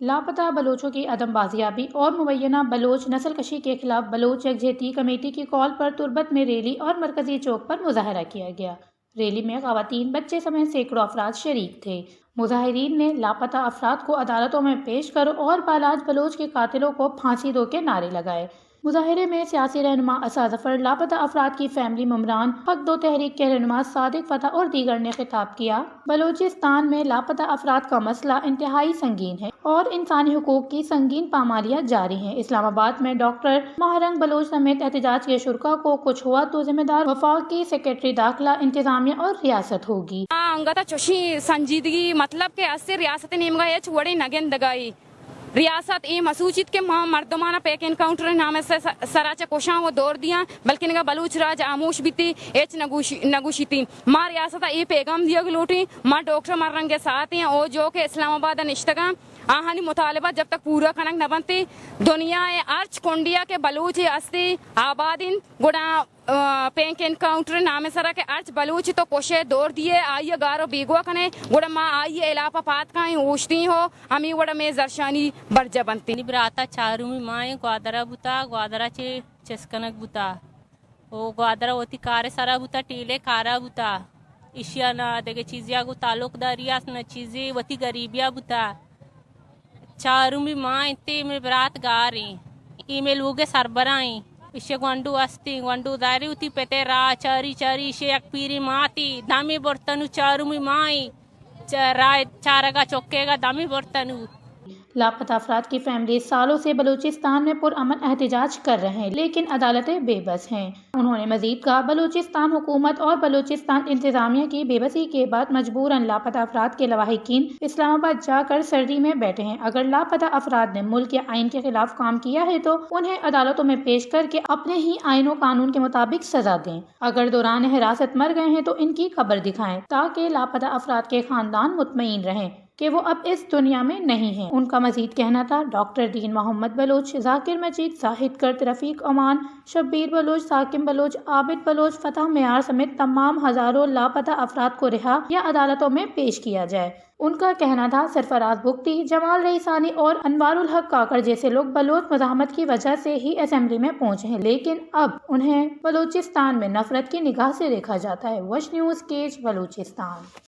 لاپتہ بلوچوں کی عدم بازیابی اور مبینہ بلوچ نسل کشی کے خلاف بلوچ یکجہتی کمیٹی کی کال پر تربت میں ریلی اور مرکزی چوک پر مظاہرہ کیا گیا۔ ریلی میں خواتین، بچے سمیت سینکڑوں افراد شریک تھے۔ مظاہرین نے لاپتہ افراد کو عدالتوں میں پیش کرو اور بالاچ بلوچ کے قاتلوں کو پھانسی دو کے نعرے لگائے۔ مظاہرے میں سیاسی رہنما اسد ظفر، لاپتہ افراد کی فیملی ممبران، حق دو تحریک کے رہنما صادق فتح اور دیگر نے خطاب کیا۔ بلوچستان میں لاپتہ افراد کا مسئلہ انتہائی سنگین ہے اور انسانی حقوق کی سنگین پامالیاں جاری ہیں۔ اسلام آباد میں ڈاکٹر ماہ رنگ بلوچ سمیت احتجاج کے شرکا کو کچھ ہوا تو ذمہ دار وفاقی سیکرٹری داخلہ، انتظامیہ اور ریاست ہوگی۔ آ، انگت چوشیں سنجیدگی، مطلب کہ اسے ریاست نیمگا ہچ وڑیں نگندگائی۔ ریاست اے مسوچیت کہ ما مردمانا پیک انکاؤنٹر نام س-، س-، سرا چہ کشاں و دور دیاں، بلکن اگاں بلوچ راج آموش بیتی، ہچ نگوش-، نگوشیتی۔ ما ریاست اے پیغام دیگ لوٹیں، ما ڈاکٹر ماہ رنگ ساتھ ہیں، او جو کہ اسلام آباد نشتگاں، آہانی مطالبہ جب تک پورا کنگ نہ بنتی، دنیا ء ہرچ کنڈیا کہ بلوچ ہستی آباد انت، گڑا، آ، پینک انکاؤنٹر نام سرا کہ ہرچ بلوچ تو کشے دور دیے، آئی گار و بیگواہ کنے، گڑا ما آئی علاقہ پات کائیں اوشتی ہو، ہمیں وڑا میں زرشانی برجا بنتی۔ منی براتا چارمی ماہ گوادرا بوتا، گوادرا چے چسکنگ بوتا۔ او گوادر وتی کار سرا بوتا، ٹیلے کارا بوتا۔ ایشیا نہ دگہ چیزیا گو تعلق داری است، نہ چیزی، وتی غریبیا بوتا۔ چارمی ماہ انتے، مے برات گاریں۔ ای مے لوگ سربرائیں۔ ایشی گونڈو استیں، گونڈو داری وتی پتے را چاری چاری ایشی یک پیری ماتی دمی برتنو چارمی ماہیں۔ چ-، را-، چارگا چکے گا دمی برتنو۔ لاپتہ افراد کی فیملی سالوں سے بلوچستان میں پرامن احتجاج کر رہے ہیں، لیکن عدالتیں بے بس ہیں۔ انہوں نے مزید کہا، بلوچستان حکومت اور بلوچستان انتظامیہ کی بے بسی کے بعد مجبوراً لاپتہ افراد کے لواحقین اسلام آباد جا کر سردی میں بیٹھے ہیں۔ اگر لاپتہ افراد نے ملک یا آئین کے خلاف کام کیا ہے تو انہیں عدالتوں میں پیش کر کے اپنے ہی آئین و قانون کے مطابق سزا دیں۔ اگر دوران حراست مر گئے ہیں تو ان کی قبر دکھائیں تاکہ لاپتہ افراد کے خاندان مطمئن رہیں کہ وہ اب اس دنیا میں نہیں ہیں۔ ان کا مزید کہنا تھا، ڈاکٹر دین محمد بلوچ، ذاکر مجید، زاہد کرد، رفیق امان، شبیر بلوچ، ثاقب بلوچ، عابد بلوچ، فتح میار سمیت تمام ہزاروں لاپتہ افراد کو رہا یا عدالتوں میں پیش کیا جائے۔ ان کا کہنا تھا، سرفراز بگٹی، جمال رئیسانی اور انوار الحق کاکڑ جیسے لوگ بلوچ مزاحمت کی وجہ سے ہی اسمبلی میں پہنچے ہیں، لیکن اب انہیں بلوچستان میں نفرت کی نگاہ سے دیکھا جاتا ہے۔ وش نیوز کیچ بلوچستان۔